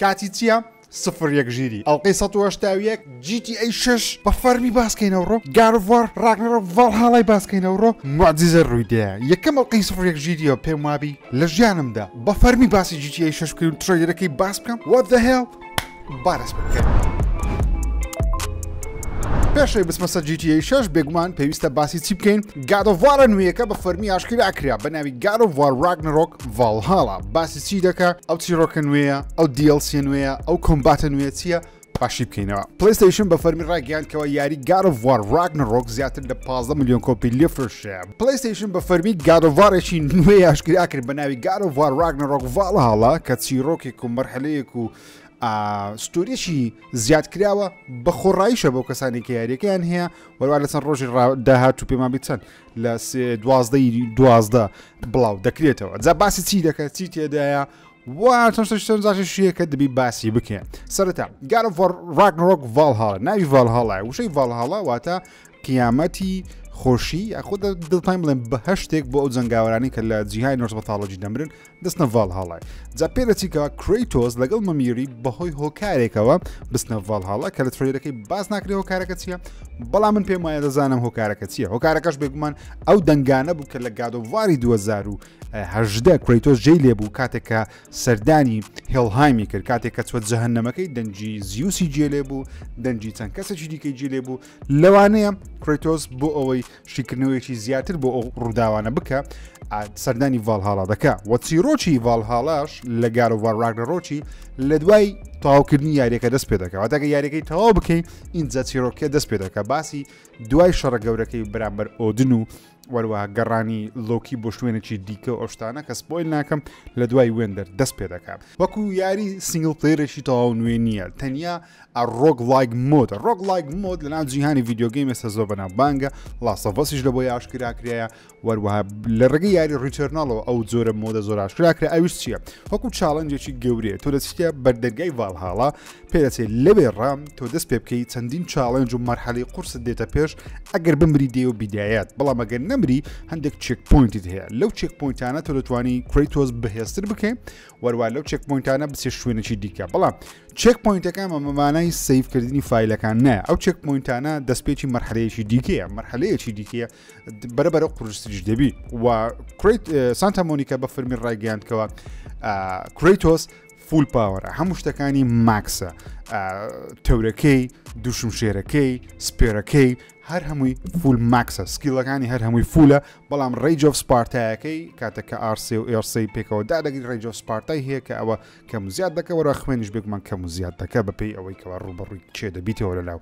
کاتی چییە؟ سفر یەک ژیری ئەڵقەی 181 GTA 6 بە فەرمی باسکەینەوە ڕۆ God of War Ragnarok ڤاڵهاڵای باسکەینەوە ڕۆ معجزە ڕوویدایە یەکەم ئەڵقەی سفر یەک ژیریەوە پێم وابی لە ژیانمدا بە فەرمی باسی GTA 6 بکەین و trailer ەکەی باس بکەم What the hell با دەست پێ بکەین. پێشەوەی بچمە سەر GTA 6 بێگومان پێویستە باسی چی بکەین God of War نوێیەکە بە فەرمی ئاشکرا کرا بە ناوی God of War Ragnarok Valhalla باسی چی دەکا ئەو چیرۆکە نوێیە ئەو DLC نوێیە ئەو combat ە نوێ چییە باشی بکەینەوە PlayStation بە فەرمی ڕاگەیاند کەەوە یاری God of War Ragnarok زیاتر لە 15 میلیۆن کۆپی لێفرۆشرا PlayStation بە فەرمی God of War ێکی نوێ ئاشکرا کرد بە ناوی God of War Ragnarok Valhalla کە چیرۆکێک و مەرحلەیەک و story ێکی زیاد کراوە بە خۆڕاییشە بۆ کەسانی کە یاریەکەیان هەیە وەروە لە چەند ڕۆژی داهاتوو پێمان بیت چەند لە دوازدەی 12 بڵاو دەکرێتەوە جا باسی چی دەکات چی تێدایە و چەند شتێک چەند شتێک شیەکە دەبی باسی بکەین سەرەتا God of War Ragnarok Valhalla ناوی Valhalla وشەی Valhalla واتە قیامەتی خۆشی یاخود دڵتان بڵێن بەهشتێک بۆ ئەو جەنگاوەرانی کە لە جیهانی Norse mythology دەمرن دەستنە ڤاڵهاڵای جا پێ دەچیکەوە کرەیتۆس لەگەڵ مەمیری بەهۆی هۆکارێکەوە بستنە ڤاڵهاڵا کە لە trailer ەکەی باس ناکرێ هۆکارەکە چییە بەڵام من پێم وایە دەزانم هۆکارەکە چییە هۆکارەکەش بێگومان ئەو دەنگانە بوو کە لە God of War ی 2018 کرەیتۆس جێی لێبوو کاتێک کە سەردانی هێڵهایمی کرد کاتێک کە چوە جەهەنەمەکەی دەنگی زیوسی جێ لێ بوو دەنگی چەند کەسێکی دیکەی جێ لێ بوو لەوانەیە کرەیتۆس بۆ ئەوەی شیکردنەوەیەکی زیاتر بۆ ئەو ڕووداوانە بکە سەردانی ڤاڵهاڵا دەکا وە چیرۆکی ڤاڵهاڵاش لە God of War Ragnarok ی لە دوای تەواوکردنی یاریەکە دەست پێ دەکات واتاگە یاریەکەی تەواو بکەین ئینجا چیرۆکە دەست پێ دەکات باسی دوای شەڕە گەورەکەی بەرامبەر ئۆدن و وەروە گەڕانی لۆکی بۆ شوێنێکی دیکە و ئەو شتانە کە spoil ناکەم لە دوای وێندەر دەست پێ دەکات وەکو یاری single player ێکی تەواو نوێ نییە تەنیا A roguelike mode roguelike mode لەناو جیهانی video game ئێستا زۆر بەناوبانگە Last of Us یش لە بۆی ئاشکرا کرایە وەروەها لە ڕێگەی یاری Returnal ەوە ئەو جۆرە mode ە زۆر ئاشکرا کرا ئەویش چییە وەکو challenge ێکی گەورەیە تۆ دەچیتە بەردەرگای ڤاڵهاڵا پێدەچێت لەوێ ڕام تۆ دەست پێ بکەی چەندین challenge و مەرحەلەی قورست دێتە پێش ئەگەر بمری دێ و بیدایات بەڵام ئەگەر نەمری هەندێک checkpoint ت هەیە لەو checkpoint انە تۆ دەتوانی کرەیتۆس بەهێزتر بکەی وەروە لەو checkpoint انە بچێ شوێنێکی دیکە بەڵام checkpoint ەکان بە مانای save کردنی file ەکان نە ئەو checkpoint انە دەستپێکی مەرحلەیەکی دیکەیە مەرحلەیەکی دیکەیە بەرە بەرە قورستریش دەبی و کریت سانتا مۆنیکا بە فەرمی ڕایگەیاندکەوە کرەیتۆس full power ە هەموو شتەکانی max ە تەورەکەی دووشمشێرەکەی spear ەکەی هەر هەمووی full max ە skill ەکانی هەر هەمووی full ە بەڵام Rage of Sparta یەکەی کاتێک کە R سێ و L سێی پێکەوە دادەگری Rage of Sparta ی هەیە کە ئەوە کەم و زیاد دەکە وەرە خوێنیش بێگومان کەم و زیاد دەکە بەپێی ئەوەی کەوا ڕووبەڕووی کێ دەبیتەوە لە ناو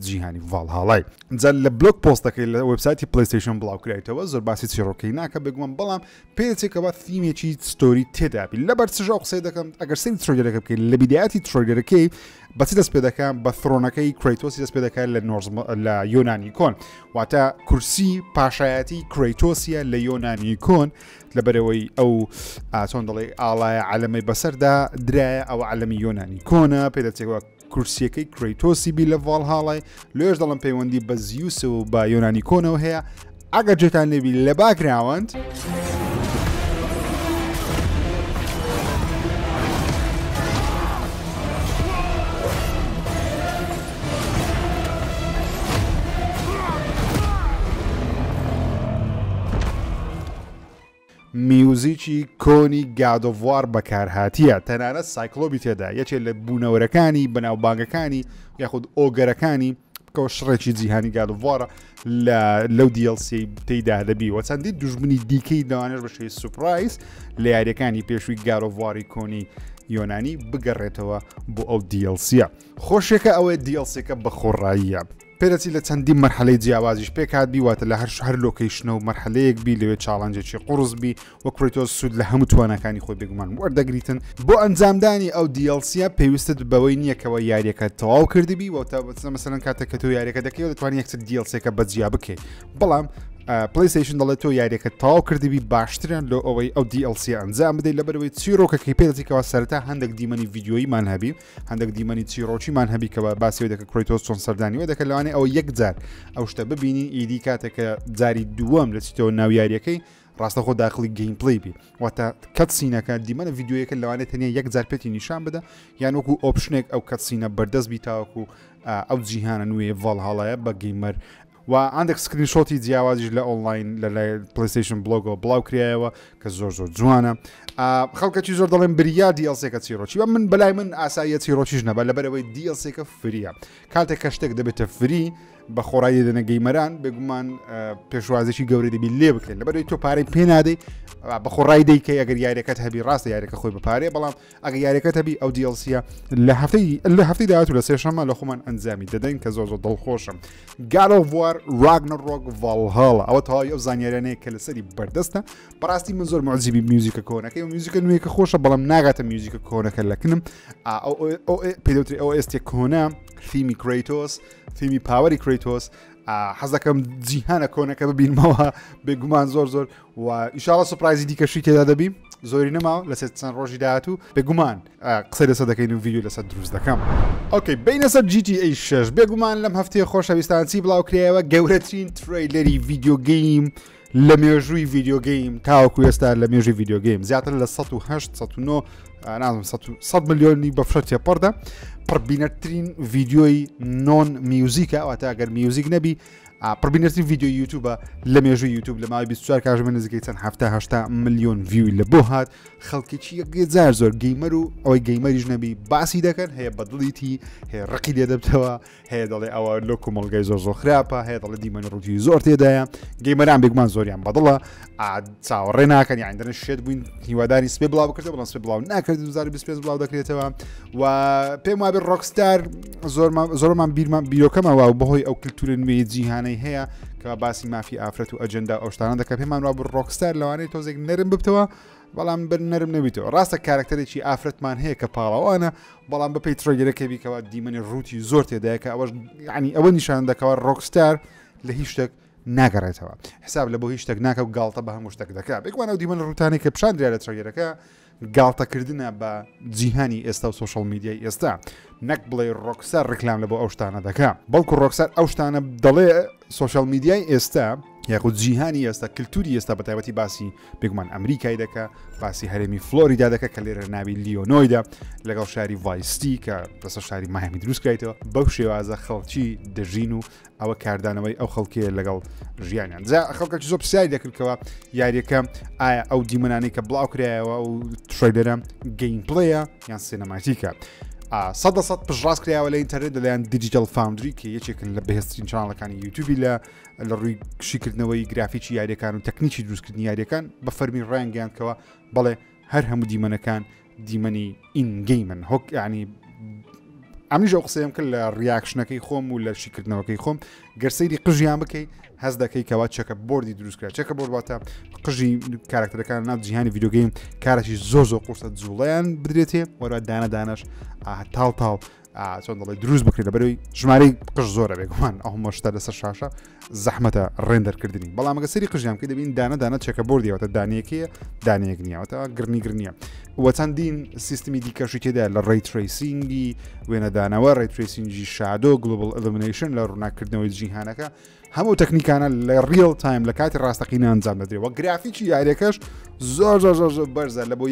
جیهانی ڤاڵهاڵای جا لە blog post ەکەی لە وبسایتی PlayStation بڵاو کرایتەوە زۆر باسی چیڕۆکەی ناکە بێگومان بەڵام پێچێکەوە theme ێکی story تێدابی لەبەر چژ ئەو قسەی دەکەم ئەگەر سەیری trailer ەکە بکەیت لە بیدایەتی trailer ەکەی بەچی دەست پێ دەکەم بە throne ەکەی کرەیتۆسی دەست پێ دەکات لە Norse لە یۆنانی کۆن واتە کورسی پاشایەتی کرەیتۆسیە لە یۆنانی کۆن لەبەرەوەی ئەو ئاچۆن دەڵێ ئاڵایە عەلەمەی بەسەردا درایە ئەوە عەلەمی یۆنانی کۆنە پێدەچێەوە کورسیەکەی کرەیتۆسی بی لە ڤاڵهاڵای لێش دەڵم پەیوەندی بە زیوس و بە یۆنانی کۆنەوە هەیە ئەگەر جێتان لێبی لە background میوزیکی کۆنی God of War بەکارهاتیە تەنانەت سایکلۆبی تێدا یەکێ لە بوونەوەرەکانی بەناوبانگەکانی یاخود ئۆگەرەکانی بکەوە شڕێکی جیهانی God of War ە لە لەو DLC تێیدا دەبی وە چەندین دوژمنی دیکەی لەوانەش بە شێوەی surprise لە یاریەکانی پێشووی God of War ی کۆنی یۆنانی بگەڕێتەوە بۆ ئەو DLC یە خۆشیەکە ئەوەیە DLC ەکە بە خۆڕاییە پێدەچی لە چەندین مەرحەلەی جیاوازیش پێکهات بی واتە لە هەر هەر location ە و مەرحەلەیەک بی لەوێ challenge ێکی قوڕس بی و کرەیتۆس سوود لە هەموو تواناکانی خۆی بێگومان وەردەگریتن بۆ ئەنجامدانی ئەو DLC ە پێویستت بەوەی نییە کەەوە یاریەکە تەواو کردبی و تا مەسەلەن کاتێک کە تۆ یاریەکە دەکەی و دەتوانانی یەکسەر DLC ەکە بەجیا بکەیت بەڵام PlayStation دەڵێت تۆ یاریەکە تەواو کردبی باشترن لۆ ئەوەی ئەو DLC ئەنجام بدەیت لەبەرەوەی چیرۆکەکەی پێدەچیکەوە سەرەتا هەندێک دیمەنی ڤیدیۆییمان هەبی هەندێک دیمەنی چیڕۆکیمان هەبی کە باسی دەکە کرەیتۆس چۆن سەردانی وە دەکە لەوانەیە ئەوە یەک جار ئەو شتە ببینین ئیدی کاتێک کە جاری دووەم لە چیتەوە ناو یاریەکەی ڕاستەخۆ داخلی gameplay بی، واتە cutscene ەکە دیمەنە ڤیدیۆیەکە لەوانەیە تەنیا یەک جار پێتی نیشان بدە یان وەکو option ێک ئەو cutscene ە بەردەست بی تاوەکو ئەو جیهانە نوێ ڤاڵهاڵایە بە gamer. و هەندێک screenshot ی جیاوازیش لە ئۆنلاین لە لای PlayStation Blog ەوە بڵاو کرایەوە کە زۆر زۆر جوانە. خەڵکەکی زۆر دەڵێن بریا DLC ەکە چیرۆکی بە من بەلای من ئاساییە چیرۆکیش نەبە لەبەرەوەی DLC ەکە free یە. کاتێک کە شتێک دەبێتە free بە خۆڕایی دەدەنە gamer ان بێگومان پێشوازێکی گەورە دەبی لێ بکرێن لەبەرەوەی تۆ پارەی پێ نادەی بە خۆڕایی دەیکەی ئەگەر یاریەکەت هەبی ڕاستە یاریەکە خۆی بەپارێ بەڵام ئەگەر یاریەکەت هەبی ئەو DLC ە لە هەفتەی لە هەفتەی داهاتوو لە سێشەممە لە خۆمان ئەنجامی دەدەین کە زۆر زۆر دڵخۆشم. God of War Ragnarok Valhalla ئەوە تەواوی ئەو زانیاریانەیە کە لەسەری بەردەستە. بەڕاستی من زۆر معجبی میوزیکە کۆنەکەی و میوزیکە نوێیەکە خۆشە بەڵام ناگاتە میوزیکە کۆنەکە لەکنم ئەو پێدەوتری ئەو ئێستێ کۆنە theme ی کرەیتۆس theme ی power ی کرەیتۆس حەز دەکەم جیهانە کۆنەکە ببینمەوە بێگومان زۆر زۆر و ئیشاڵە surprise ی دیکەشی تێدا دەبی زۆری نەماوە لەسەر چەند ڕۆژی داهاتوو بێگومان قسەی لەسەر دەکەین و ڤیدیۆ لەسەر دروست دەکەم. okay بینە سەر GTA 6 بێگومان لەم هەفتەیە خۆشەویستان چی بڵاو کرایەوە گەورەترین trailer ی video game لە مێژووی video game تاوەکو ئێستا لە مێژووی video game زیاتر لە 1970 19 نازم 100 ملیۆنی بە فرە تێپەڕدا پڕبینەرترین ڤیدیۆی non music ە واتە ئەگەر میوزیک نەبی پڕبینەرترین ڤیدیۆی یوتیوبە لە مێژووی یوتیوب لە ماوەی 24 کاژمێر نزیکەی چەند 70 ملیۆن view ی لە بۆ هات. خەڵکێکی یەکجار زۆر gamer و ئەوەی gamer یش نەبی باسی دەکەن هەیە بەدڵیتی هەیە ڕقی لێ دەبتەوە هەیە دەڵێ ئەوە لۆ کۆمەڵگای زۆر زۆر خراپە هەیە دەڵێ دیمەنی ڕووتی زۆر تێدایە gamer ان بێگومان زۆریان بەدڵە چاوەڕێ ناکەن یان دەرن شێت بووین هیواداری سپێ بڵاو بکردەوە بەڵام سپێ بڵاو ناکرد 2025 بڵاو دەکرێتەوە و پێم وابێ ڕۆکستار زۆرمان بیرمان بیرۆکەمە وا بەهۆی ئەو کللتورە نوێی جیهانەی هەیە کە باسی مافی ئافرەت و ئەجندا ئەو شتانە دەکە پێمان وا بوو ڕۆکستار لەوانەیە تۆزێک نەرم ببتەوە بەڵام بەر نەرم نەبیتەوە ڕاستە کارکتەرێکی ئافرەتمان هەیە کە پاڵەوانە بەڵام بەپێی trailer ەکە بیکەوە دیمەنی ڕووتی زۆر تێدایە کە ئەوەش ینی ئەوە نیشان دەکەوە ڕۆکستار لە هیچ شتێک ناگەڕێتەوە حساب لە بۆ هیچ شتێک ناکە و گاڵتە بە هەموو شتێک دەکات بێگومان ئەو دیمەنە ڕووتانەی کە پیشان درا لە trailer ەکە گاڵتەکردنە بە جیهانی ئێستا و social media ی ئێستا نەک بڵێ ڕۆکسار ڕیکلام لە بۆ ئەو شتانە دەکا بەڵکو ڕۆکسار ئەو شتانە دەڵێ social media ی ئێستا یاخود جیهانی ئێستا کللتوری ئێستا بە تایبەتی باسی بێگومان ئەمریکای دەکا باسی هەرێمی فلۆریدا دەکە کە لێرە ناوی لیۆنۆیدا لەگەڵ شاری Vice City کە لەسەر شاری مایامی دروستکرایتەوە بەو شێوازە خەڵکی دەژین و ئەوە کاردانەوەی ئەو خەڵکیە لەگەڵ ژیانیان جا خەڵکەکی زۆر پرسیاری دەکردکەوە یاریەکە ئایا ئەو دیمەنانەی کە بڵاو کرایەوە و trailer ە gameplay ە یان cinematic ە 100 پشڕاست کرایەوە لە ئینتەرنێت لەلایەن Digital Foundry کە یەکێکن لە بەهێزترین channel ەکانی یوتیوبی لە لە ڕووی شیکردنەوەی گرافیکی یاریەکان و تەکنیکی دروستکردنی یاریەکان بە فەرمی ڕایانگەیاندکەوە بەڵێ هەر هەموو دیمەنەکان دیمەنی in-game ن هۆک ینی ئەمیش ئەو قسەیەم کرد لە reaction ەکەی خۆم و لە شیکردنەوەکەی خۆم گەر سەیری قژیان بکەی هەز دەکەی کەوا checkerboard ی دروست کرا checkerboard واتە قژی کارکتەرەکان ناو جیهانی video game کارێکی زۆر زۆر قورسە جوڵەیان بدرێتێ وەرە دانە دانەش تاڵ تاڵ چۆن دەڵێ دروست بکرێت لەبەرەوەی ژمارەی قژ زۆرە بێگومان ئەو هەموو شتە لەسەر شاشە زەحمەتە render کردنی بەڵام ئەگە سەری قژیان بکەی دەبین دانە دانە checkerboard یەوەتە دانەیەکەیە دانەیەک نییەوەتە گرنی گرنیە و چەندین سیستمی دیکەشی تێدا لە ray tracing ی وێنەدانەوە ray tracing ی shadow global illumination لە ڕووناکردنەوەی جیهانەکە هەموو تەکنیکانە لە real time لە کاتی ڕاستەقینە ئەنجام دەدرێت وە گرافیکی یاریەکەش زۆر زۆر زۆر زۆر بەرزە لە بۆ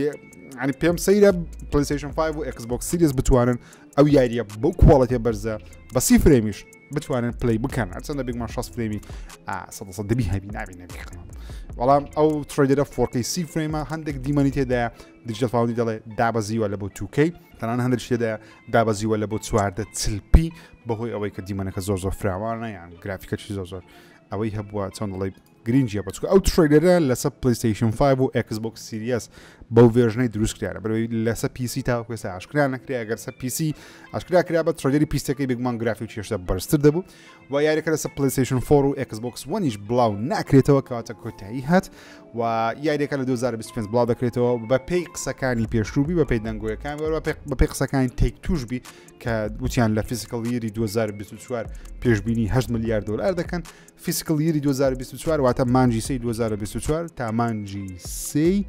ینی پێم سەیرە PlayStation 5 و Xbox Series بتوانن ئەو یاریە بەو quality ە بەرزە بە سی frame یش بتوانن play بکەن هەرچەندە بێگومان 60 frame ی سە دەبی هەبی نابی نەبی بەڵام ئەو trailer ە 4K سی frame ە هەندێک دیمەنی تێدایە Digital Foundry دەڵێ دابەزیوە لە بۆ 2K تەنان هەندێک تێدایە دابەزیوە لە بۆ 14 چلپی بەهۆی ئەوەی کە دیمەنەکە زۆر زۆر فراوانە یان گرافیکەکی زۆر زۆر ئەوەی هەبووە چۆن دەڵێ گرنگیە بەچکە ئەو trailer ە لەسەر PlayStation 5 و Xbox Series بەو version ەی دروست کرا بەرەوەی لەسەر PC تاوەکو ئێستا ئاشکرا نەکرێ ئەگەر سەر PC ئاشکرا کرا بە trailer ی PC ەکەی بێگومان گرافی و چێشتە بەرزتر دەبوو و یاریەکە لەسەر PlayStation 4 و Xbox One یش بڵاو ناکرێتەوە کەواتە کۆتایی هات و یاریەکە لە 2025 بڵاو دەکرێتەوە بە پێی قسەکانی پێشووبی بە پێی دەنگۆیەکان بە پێی قسەکانی Take-Two ش بی کە وتیان لە fiscal year ی 2024 پێشبینی 8 ملیار دلار دەکەن fiscal year ی 2024 واتە مانگی سێی 2024 تا مانگی سێی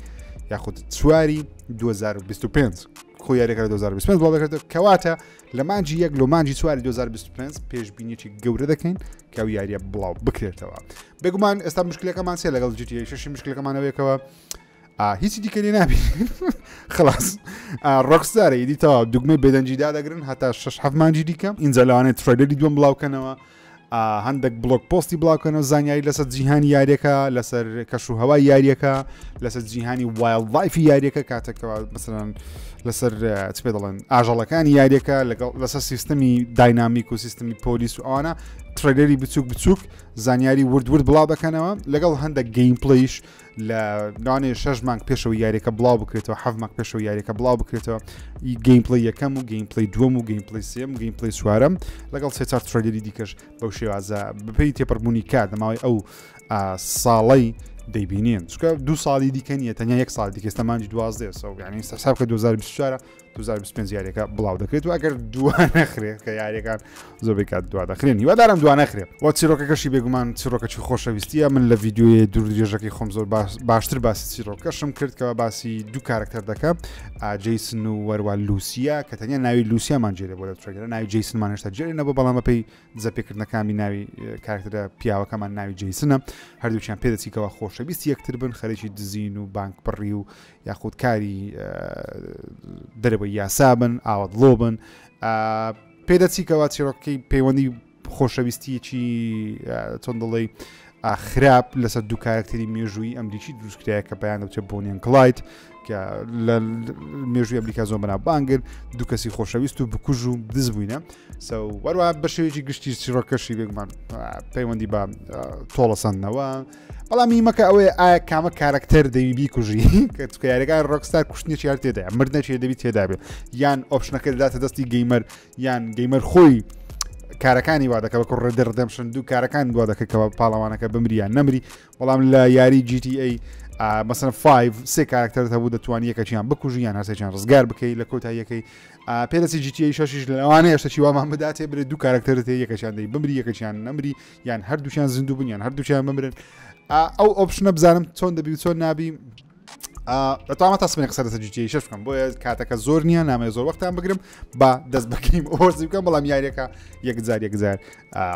یاخود چواری 2025. ڕاستەوخۆ یاریەکە لە 2025 بڵاو دەکرێتەوە. کەواتە لە مانگی یەک لۆ مانگی چواری 2025 پێشبینیەکی گەورە دەکەین کە ئەو یاریە بڵاو بکرێتەوە. بێگومان ئێستا مشکلەکەمان چیە لەگەڵ GTA 6؟ مشکلەکەمانەوەیەکەوە هیچی دیکە لێ نابین، خلاص ڕۆکستارە ئیدی تەواو دوگمەی بێدەنگی دادەگرن هەتا شش حەفت مانگی دیکە. ئینجا لەوانەیە trailer ی دووەم بڵاوکەنەوە، هەندێک blog post ی بڵاوکەنەوە، زانیاری لەسەر جیهانی یاریەکە، لەسەر کەش و هەوای یاریەکە، لەسەر جیهانی wildlife ی یاریەکە، کاتێکەوە مەسەلەن لەسەر چ پێ دەڵێن ئاژەڵەکانی یاریەکە، لەگەڵ لەسەر سیستمی dynamic و سیستمی پۆلیس و ئەوانە، trailer ی بچووک بچووک زانیاری ورد ورد بڵاو دەکەنەوە لەگەڵ هەندێک gameplay ش. لە لەوانەیە شەش مانگ پێشەوە یاریەکە بڵاو بکرێتەوە، حەفت مانگ پێشەوە یاریەکە بڵاو بکرێتەوە، gameplay یەکەم و gameplay دووەم و gameplay سێم و gameplay چوارەم لەگەڵ سێ چوار trailer ی دیکەش بەو شێوازە بەپێی تێپەڕبوونی کات لە ماوەی ئەو ساڵەی دەیبینین. چونکە دوو ساڵی دیکە نییە، تەنیا یەک ساڵ دیکە، ئێستا مانگی 12 سەو، یعنی حساب کە 2024 2025 یاریەکە بڵاو دەکرێت و ئەگەر دوا نەخرێت، کە یاریەکان زۆربەی کات دوا دەخرێن، هیوادارم دوا نەخرێت. وە چیرۆکەکەشی بێگومان چیرۆکەکی خۆشەویستیە. من لە ڤیدیۆی دوور درێژەکەی خۆم زۆر باشتر باسی چیرۆکەشم کرد کە باسی دوو کارکتەر دەکە، جیسن و وەروە لوسیا، کە تەنیا ناوی لوسیامان جێرێ بۆ لە trailer ە، ناوی جیسنمان هێشتا جێرێ نەبوو، بەڵام بەپێی دزەپێکردنەکانی ناوی کارکتەرە پیاوەکەمان ناوی جیسنە. هەردووکیان پێدەچیکەوە خۆشەویستی یەکتر بن، خەرێکی دزین و بانک بڕی و یاخود کاری دەرەوەی یاسا بن، ئاوەدڵۆ بن. پێدەچیکەوە چیرۆکەکەی پەیوەندی خۆشەویستیەکی چۆن دەڵێی خراپ لەسەر دوو کارکتەری مێژووی ئەمریکی دروستکرایە کە پێیان دەوترێت بۆنیان کلاید، کە لە مێژووی ئەمریکا زۆر بەناوبانگن، دوو کەسی خۆشەویست و بکوژ و دز بووینە. وەروە بە شێوەیەکی گشتی چیرۆکەشی بێگومان پەیوەندی بە تۆڵەسەندنەوە، بەڵام میمەکە ئەوەیە ئایا کامە کارکتەر دەوی بیکوژی، کە چونکە یاریەکان ڕۆکستار کوشتنێکی هەر تێدایە، مردنێکی دەبی تێدا بێ، یان option ەکە دەداتە دەستی gamer، یان gamer خۆی کارەکانی وا دەکە وەکو Red Dead Redemption دوو کارەکان دوا دەکە کەەوە پاڵەوانەکە بمری یان نەمری. بەڵام لە یاری GTA مەسەن 5 سێ کارکتەر هەبوو، دەتوانی یەکەکیان بکوژی یان هەرسێکیان ڕزگار بکەی لە کۆتاییەکەی. پێدەچی GTA شەشیش لەوانەیە شتێکی وامان بداتێ برێ دوو کارکتەرت هەیە، یەکەکیان دەی بمری یەکەکیان نەمری، یان هەردووکیان زیندوو بن یان هەردووکیان بمرن. ئەو option ە بزانم چۆن دەبی و چۆن نابی. دەتوانم تا سمێ قسە لەسەر GTA 6 بکەم، بۆیە کاتەکە زۆر نییە، نامەوێت زۆر وەختان بگرم، با دەست بەکەیم ئۆرزی بکەم. بەڵام یاریەکە یەکجار یەکجار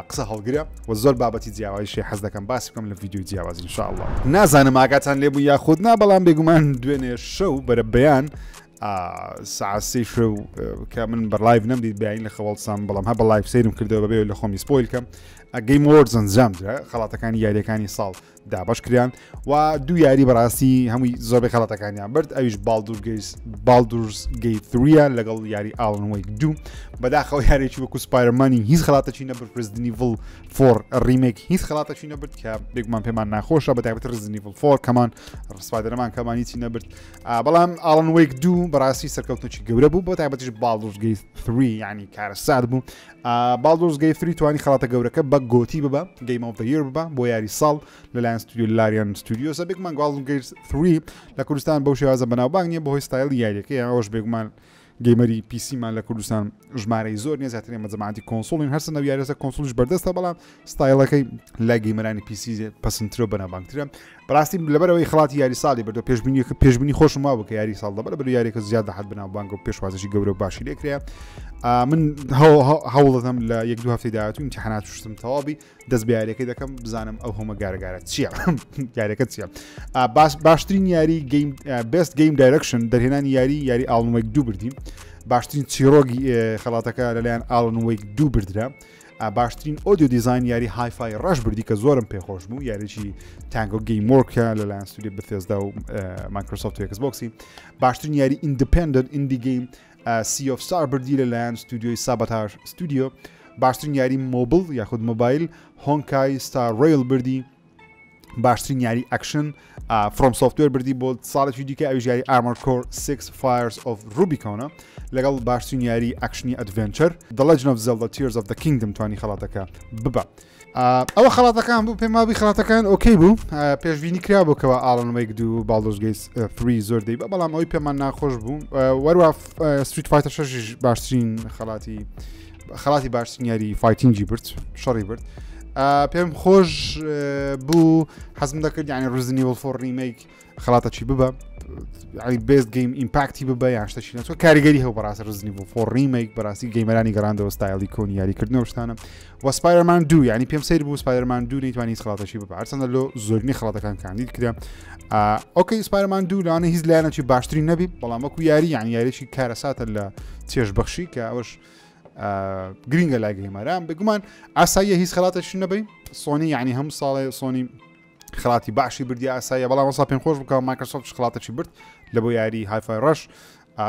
قسە هەڵگرە و زۆر بابەتی جیاوازیشی حەز دەکەم باسی بکەم لە ڤیدیۆی جیاواز ان شاء الله. نازانم ئاگاتان لێ بوو یاخود نا، بەڵام بێگومان دوێنێ شەو بەرە بەیان ساعت سێ شەو کە من بە live نەمدیت، بیان لە خەوەڵسام، بەڵام هە بە live سەیرم کردەوە بەبێ لە خۆمی spoil کەم، Game Awards ئەنجام درا، خەڵاتەکانی یاریەکانی ساڵ دابەش کریان و دوو یاری بەڕاستی هەمووی زۆربەی خەڵاتەکانیان برد، ئەویش Baldur's Gate 3 لەگەڵ یاری Alan Wake دوو. بەداخەوە یاریی وەکو Spider-Man ی هیچ خەڵاتەکی نەبرد، Resident Evil 4 Remake هیچ خەڵاتەکی نەبرد کە بێگومان پێمان ناخۆشە، بە تایبەت Resident Evil 4 کەمان Spider-Man کەمان هیچی نەبرد. بەڵام Alan Wake دوو بەڕاستی سەرکەوتنێکی گەورە بوو، بۆ تایبەتیش Baldur's Gate 3 یعنی کارەسات بوو. Baldur's Gate 3 توانی خەڵاتە گەورەکە بە GOTY ببە، Game of the Year ببە بۆ یاری ساڵ لەلایەن ستودیۆ Larian Studios ە. بێگومان Baldur's Gate 3 لە کوردستان بەو شێوازە بەناوبانگ نییە بەهۆی ستایلی یاریەکەی، ئەوەش بێگومان gamer ی PC مان لە کوردستان ژمارەی زۆر نییە، زیاتر ئێمە جەماعەتی console ین، هەرچەندە یاریەکە console یش بەردەستە، بەڵام ستایلەکەی لای gamer انی PC پەسەندترە و بەناوبانگترە. بەڕاستی لەبەرەوەی خەڵاتی یاری ساڵی بردو پێشبینی خۆشم وا بوو کە یاری ساڵ دەبەر بەر یاریەکە زیاد لە حد بەناوبانگ و پێشوازێکی گەورە و باشی لێکرێ. من هەوڵدەدەم لە یەک دوو هەفتەی داهاتوو امتحانات شتم تەواوی دەست بە یاریەکەی دەکەم، بزانم ئەو هەمە گارەگارە چییە، یاریەکە چییە. باشترین یاری game، best game direction، دەرهێنانی یاری، یاری Alan Wake دوو بردی. باشترین چیرۆکی خەڵاتەکە لەلایەن Alan Wake دوو بردرا. باشترین audio design یاری Hi-Fi Rush بردی کە زۆرم پێخۆش بوو، یاریی Tango Gameworks ە لەلایەن ستودیۆ Bethesda و Microsoft و Xbox ی. باشترین یاری independent indie game Sea of Stars بردی لەلایەن ستودیۆی Sabotage Studio. باشترین یاری mobile یاخود مۆبایل Honkai Star Rail بردی. باشترین یاری action FromSoftware بردی بۆ ساڵێکی دیکە، ئەویش یاری Armored Core 6 Fires of Rubicon ە. لەگەڵ باشترین یاری action ی adventure The Legend of Zelda Tears of the Kingdom توانی خەڵاتەکە ببە. ئەوە خەڵاتەکان بوو، پێم وابی خەڵاتەکان okay بوو، پێشبینی کرا بوو کەوا Alan Wake دوو Baldur's Gate 3 زۆر دەی، بەڵام ئەوەی پێمان ناخۆش بوو وەروە Street Fighter 6 باشترین خەڵاتی خەڵاتی باشترین یاری fighting ی برد، شەڕی برد. پێم خۆش بوو حەزم دەکرد یعنی Resident Evil 4 Remake خەڵاتە چی ببە یعنی best game impact ی ببە یان شتەشی نەچوە کاریگەری هەو بەڕاست Resident Evil 4 Remake بەڕاستی gamer انی گەڕاندەوە ستایلی کۆنی یاریکردنەوە شتانە و Spider-Man دوو یعنی پێم سیر بوو Spider-Man دوو نەیتوانی هیچ خەڵاتەشی ببە هەرچەندە لۆ زۆرینەی خەڵاتەکان کاندید کرا okay Spider-Man دوو لەوانە هیچ لایەنێکی باشترین نەبی بەڵام وەکو یاری یعنی یاریی کارەساتە لە چێژبەخشی کە ئەوەش گرنگە لای gamer ان بگومان ئاساییە هیچ خەڵاتەش نەبی سۆنی یعنی هەم ساڵێ سۆنی خەڵاتی باشی بردی ئاساییە بەڵام وەسا پێم خۆش بکە مایکرۆسۆفت خەڵاتەکی برد لە بۆ یاری Hi-Fi Rush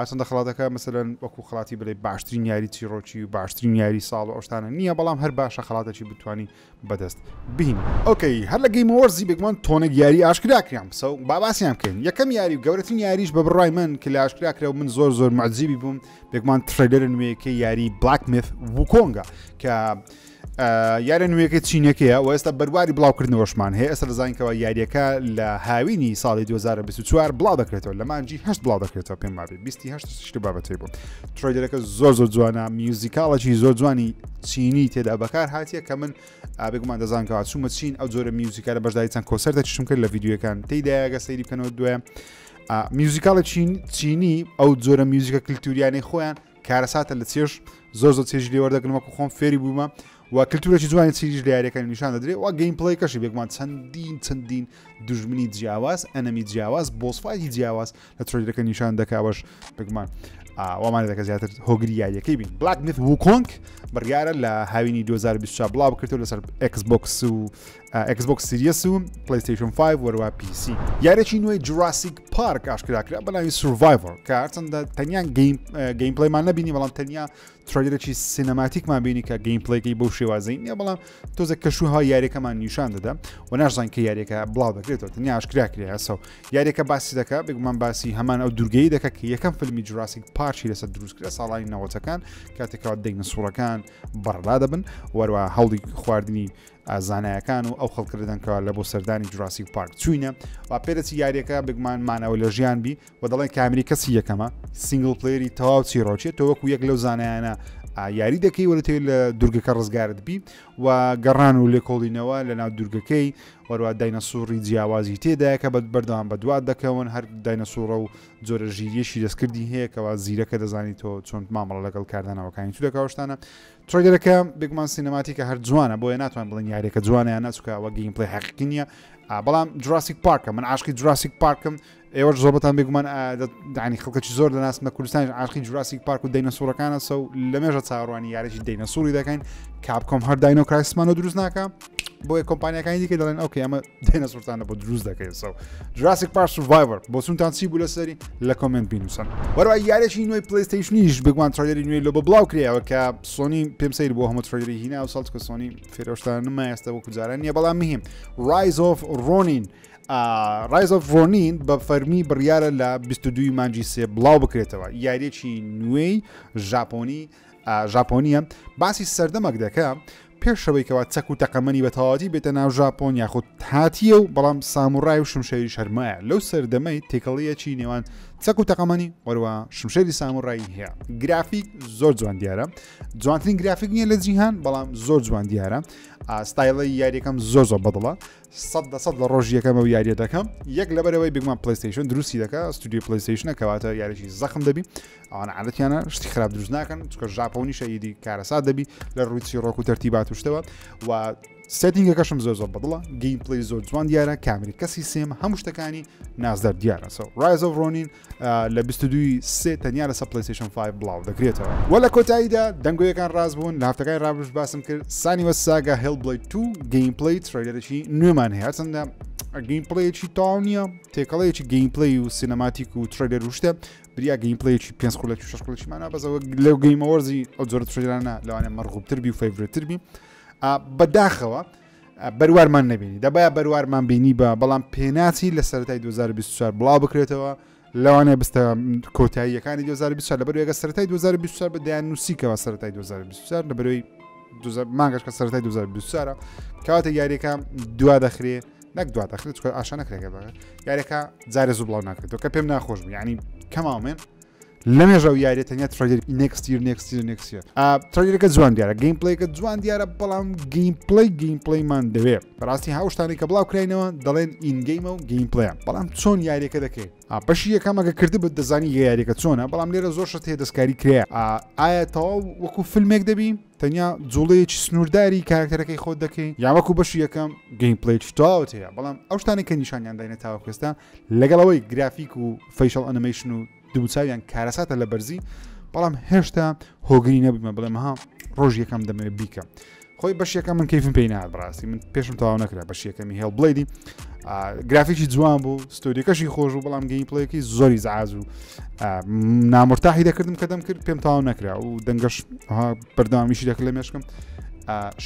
چەندە خەڵاتەکە مەسەلەن وەکو خەڵاتی بڵێ باشترین یاری چیڕۆکی و باشترین یاری ساڵ و ئەوشتانە نییە بەڵام هەر باشە خەڵاتێکی بتانی بەدەست بین okay هەر لە Game Awards ی بێگومان تۆنێک یاری ئاشکرا کرام so با باسییان بکەین یەکەم یاری و گەورەترین یاریش بە بڕای من کە لە ئاشکرا کرا و من زۆر زۆر معجیبی بووم بێگومان trailer نوێیەکەی یاری Black Myth Wukong ە کە یارە نوێیەکەی چینەکەیە و ئێستا بەرواری بڵاوکردنەوەشمان هەیە ئێستا دەزانین کەەوە یاریەکە لە هاوینی ساڵی 2024 بڵاو دەکرێتەوە لە مانجی هەشت بڵاو دەکرێتەوە پێم وابێ 28 شتی بابەتی بوو trailer ەکە زۆر زۆر جوانە musical ێکی زۆر جوانی چینی تێدا بەکار هاتیە کە من بێگومان دەزانکەوە چوومە چین ئەو جۆرە musical ە بەشداری چەند کۆنسێرتە چشم کرد لە ڤیدیۆکان تێدایگە سەیری بکەنەوە دوایە musical ە چینی ئەو جۆرە میوزیکە کللتوریانەی خۆیان کارەساتە لە چێژ زۆر زۆر چێژی لێ وەردەگرم وەکو خۆم فێری بوومە و کللتورێکی جوانی چیریش لە یاریەکانی نیشان دەدرێت و gameplay کەشی بێگومان چەندین چەندین دوژمنی جیاواز enemy جیاواز boss fight ی جیاواز لە trailer ەکە نیشان دەکاوەش بێگومان وامان دەکە زیاتر هۆگری یاریەکەی بین Black Myth Wukong بڕیارە لە هاوینی 2024 بڵاو بکرێتەوە لەسەر Xbox و Xbox Series و PlayStation 5 وەروە PC یاریی نوێی Jurassic Park ئاشکرا کرا بە ناوی Survivor کە هەرچەندە تەنیا gameplay مان نەبینی بەڵام تەنیا trailer ێکی cinematic مان بینی کە gameplay ەکەی بەو شێوازەی نییە بەڵام تۆزە کەشوها یاریەکەمان نیشان دەدا و ناشزان کە یاریەکە بڵاو دەکرێتەوە تەنیا ئاشکرا کرێ so یاریەکە باسی دەکا بێگومان باسی هەمان ئەو دوورگەی دەکە کە یەکەم فیلمی Jurassic Park ی لەسەر دروست کرا ساڵانی نەوەتەکان کاتێکەوە دەینەسوڕەکان بەڕلا دەبن وەروە هەوڵی خواردنی زانایەکان و ئەو خەڵکە دەدەن کەوا لە بۆ سەردانی Jurassic Park چوینە و پێدەچی یاریەکە بگمان مانەوە لە ژیان بی و دەڵێن کامری کەسی یەکەمە single player ی تەواو چیڕۆکێت تۆ وەکو یەک لەو زانایانە یاری دەکەی وەرە تێ لە دوورگەکە ڕزگارت بی و گەڕان و لێکۆڵینەوە لە ناو دوورگەکەی وەروە داینەسوڕی جیاوازی تێدایە کە بە بەردەوام بەدوات دەکەون هەر داینەسوڕە و جۆرە ژیریەشی دەستکردی هەیە کەوا زیرەکە دەزانی تۆ چۆن مامەڵە لەگەڵ کاردانەوەکانی تو دەکەوەشتانە trailer ەکە بێگومان cinematic ە هەر جوانە بۆیە ناتوان بڵێن یاریەکە جوانە یان ناچکە ئەوە gameplay حەقیقی نییە بەڵام Jurassic Park ە من عاشقی Jurassic Park م ئێوەش زۆربەتان بێگومان دانی خەڵکەکی زۆر دەناسم لە کوردستانیش عاشقی Jurassic Park و دەینەسوڕەکانە so لەمێژە چاوەڕوانی یاریی دەینەسوڕی دەکەین Capcom هەر Dino Crisis مانەوە دروست ناکە بۆیە کۆمپانیەکانی دیکە دەڵێن okay ئەمە دەینەسوڕتانە بۆ دروست دەکەین so Jurassic Park Survivor بۆچونتان چی بوو لەسەری لە comment بینوسن وەروە یاریی نوێی PlayStation یش بگومان trailer ی نوێی لۆ بە بڵاو کرایەوە کە سۆنی پێم سیر بۆ هەموو trailer ی هینا و ساڵ کە سۆنی فێرۆشتان نما ئێستا وەکو جاران نییە بەڵام مهم Rise of Ronin Rise of Ronin بە فەرمی بڕیارە لە 22 مانجی سێ بڵاو بکرێتەوە یاریەکی نوێی ژاپۆنی ژاپۆنیە باسی سەردەمەک دەکە پێشەوەی کەوا چەک و تەقەمەنی بە تەواوەتی بێتە ناو ژاپۆن یاخود هاتیە و بەڵام ساموڕای و شمشێری شەرمایە لەو سەردەمەی تێکەڵیەکی نێوان چەک و تەقەمەنی وەروە شمشێری ساموڕایی هەیە گرافیک زۆر جوان دیارە جوانترین گرافیک نییە لە جیهان بەڵام زۆر جوان دیارە ستایڵی یاریەکەم زۆر زۆر بەدڵە 100% لە ڕۆژ یەکەم ئەو یاریە دەکەم یەک لەبەرەوەی بگومان PlayStation دروستی دەکە ستودیو PlayStation ە کەواتە یاریی زەخم دەبی ئەوان عادەتیانە شتی خراپ دروست ناکەن چکە ژاپۆنیشە ئیدی کارەسات دەبی لە ڕووی چیڕۆک و تەرتیبات و شتەوە و setting ەکەشم زۆر زۆر بەدڵە gameplay زۆر جوان دیارە کامری کەسی سێم هەموو شتەکانی نازدار دیارە so Rise of Ronin لە 22 سێ تەنیا لەسەر PlayStation 5 بڵاو دەکرێتەوە وە لە کۆتاییدا دەنگۆیەکان ڕاست بوون لە هەفتەکانی ڕابردووش باسم کرد Senua's Saga Hellblade 2 gameplay trailer ێکی نوێمان هەیە هەرچەندە gameplay ێکی تەواو نییە تێکەڵەیەکی gameplay و cinematic و trailer و شتە بریا gameplay ێکی پێنج خولەکی و شەش خولەکی مانا بەس ئەوە لەو Game Awards ی ئەو جۆرە trailer انە لەوانەیە مەرغوبتر بی و favorite تر بی بەداخەوە بەروارمان نەبینی دەبایە بەروارمان بینی بە بەڵام پێناچی لە سەرەتای 2024 بڵاو بکرێتەوە لەوانەیە بستە کۆتاییەکانی 2024 لەبەر یەکە سەرەتای 2024 بە دەیان نووسیکەوە سەرەتای 2024 لەبەرەوەی مانگەش کە سەرەتای 2024 کەواتە یاریەکە دوا دەخرێ نەک دوا دەخرێت چونکە ئاشان نەکرێت بە یاریەکە جارێ زوو بڵاو ناکرێتەوە کە پێم ناخۆش بوو یعنی کەماومێن لەمێژە و یاریە تەنیا trailer next year next year next year trailer ەکە جوان دیارە gameplay ەکە جوان دیارە بەڵام gameplay gameplay مان دەوێ بەڕاستی هاوشتانی کە بڵاو کراینەوە دەڵێن in game ە و gameplay ە بەڵام چۆن یاریەکە دەکەیت بەشی یەکەم ئەگە کردبت دەزانی یاریەکە چۆنە بەڵام لێرە زۆر شت هەیە دەستکاری کرێ ئایا تەواو وەکو فیلمێک دەبی تەنیا جوڵەیەکی سنوورداری کارکتەرەکەی خۆت دەکەی یا وەکو بەشی یەکەم gameplay ی تەواوت هەیە بەڵام ئەو شتانەی کە نیشانیان داینە تاوەکو ئێستا لەگەڵ ئەوەی گرافیک و facial animation و دموچاویان کارەساتە لە بەرزی بەڵام هێشتا هۆگری نەبوومە بڵێم ها ڕۆژ یەکەم دەمەوێت بیکەم خۆی بەش یەکەم من کەیفم پێی نهات بەڕاستی من پێشم تەواو نەکرا بەش یەکەمی Hellblade ی گرافیکی جوان بوو story ەکەشی خۆش و بەڵام gameplay ەکەی زۆری زعاز و نامرتاحی دەکردم کە دەم کرد پێم تەواو نەکرا و دەنگەش بەردەوامیشی دەکرد لە مێشکم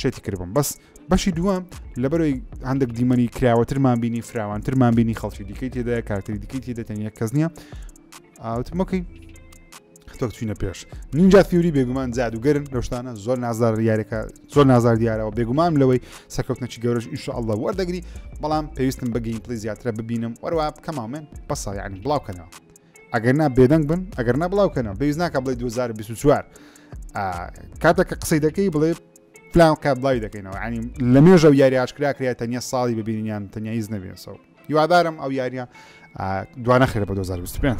شێتی کردبم بەس بەشی دووەم لەبەرەوەی هەندێک دیمەنی کراوەترمان بینی فراوانترمان بینی خەڵکی دیکەی تێدایە کارتری دیکەی تێدا تەنیا کەس نییە ئاوتم okay تۆک چینە پێش Ninja Theory بێگومان جادوگەرن لەو شتانە زۆر نازار یاریەکە زۆر نازار دیارەوە بێگومان لەوەی سەرکەوتنەکی گەورەش ئینشاءاللە وەردەگری بەڵام پێویستم بە gameplay زیاترە ببینم وەروە بکەماومێن بەسا یعنی بڵاوکەنەوە ئەگەر نا بێدەنگ بن ئەگەر نا بڵاوکەنەوە پێویست ناکە بڵێ 2024 کاتێک کە قسەی دەکەی بڵێ فلان کات بڵاوی دەکەینەوە ینی لە مێژە و یاری ئاشکرا کرا تەنیا ساڵی ببینیان تەنیا هیچ نەبێنسەوە هیوادارم ئەو یاریە دوانەخرێت بە 2025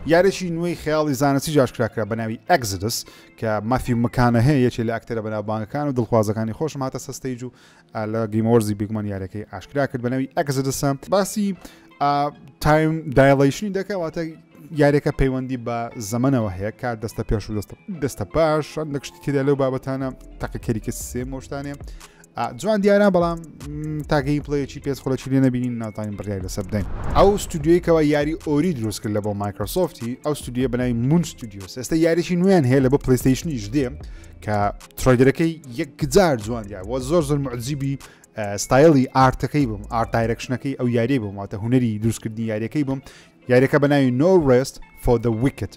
یارێکی نوێی خەیاڵی زانستی ئاشکرا کرا بە ناوی Exodus کە مافی مکانە هەیە یەکێ لە ئەکتەرە بەناوبانگەکان و دڵخوازەکانی خۆشم هاتە سەر stage و لە Game Awards ی بێگومان یاریەکەی ئاشکرا کرد بە ناوی Exodus ە باسی time dilation ی دەکە واتە یاریەکە پەیوەندی بە زەمەنەوە هەیە کات دەستە پێش و دەستە دەستە پاش هەندێک شتی تێدا لەو بابەتانە تاقیکەریکە سێ مۆشتانێ جوان دیارە بەڵام تا gameplay ەکی پێنج خولەکی لێ نەبینین ناتوانین بڕیار لەسەر بدەین ئەو ستودیۆی کەوا یاری Ori دروست کرد لە بۆ Microsoft ی ئەو ستودیۆ بەناوی Moon Studios ئێستا یاریی نوێیان هەیە لە بۆ PlayStation یش دێ کە trailer ەکەی یەکجار جوان دیار وە زۆر زۆر معجیبی ستایلی art ەکەی بووم art direction ەکەی ئەو یاری بووم واتە هونەری دروستکردنی یاریەکەی بووم یاریەکە بە ناوی No Rest for the Wicked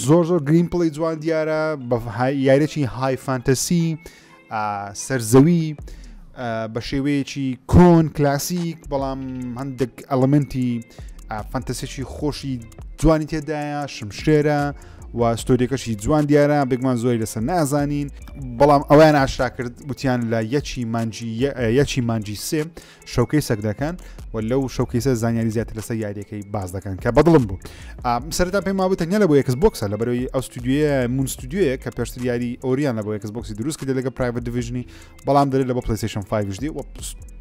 زۆر زۆر gameplay جوان دیارە بە یاریی high fantasy سەرزەوی بە شێوەیەکی کۆن کلاسیک بەڵام هەندێک element ی fantasy ێکی خۆشی جوانی تێدایە شمشێرە و story ەکەشی جوان دیارە بێگومان زۆری لەسەر نازانین بەڵام ئەویان ئاشکرا کرد وتیان لە یەکی مانجی یەکی مانجی سێ showcase ێک دەکەن و لەو showcase ە زانیاری زیاتر لەسەر یاریەکەی باس دەکەن کە بەدڵم بوو سەرتا پێم وابوو تەنیا لە بۆ Xbox ە لە بەرەوەی ئەو ستودیۆیە Moon Studio یە کە پێشتر یاری Ori یان لە بۆ Xbox ی دروست کرد لەگە Private Division ی بەڵام دەرێت لە بۆ PlayStation 5 دی و